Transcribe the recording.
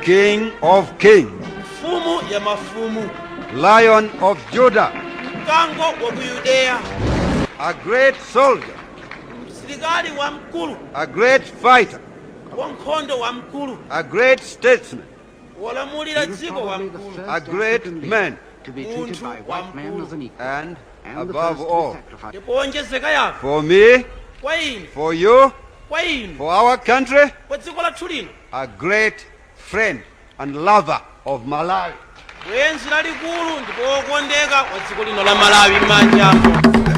King of kings, Mfumu ya mafumu, Lion of Judah, Mkango wa ku Yudeya, a great soldier, msilikali wamkulu, a great fighter, wankhondo wamkulu, a great statesman, wolamulira dziko wamkulu, a great man, To be treated by white men as an equal, and and the above first to be all, sacrificed. Ndipo wonjezeka yapo, for me, kwa ine, for you, kwa inu, for our country, kwa dziko lathu lino, a great friend and lover of Malawi. Bwenzi lalikulu ndipo wokondeka wa dziko lino la Malawi. M'manjamo.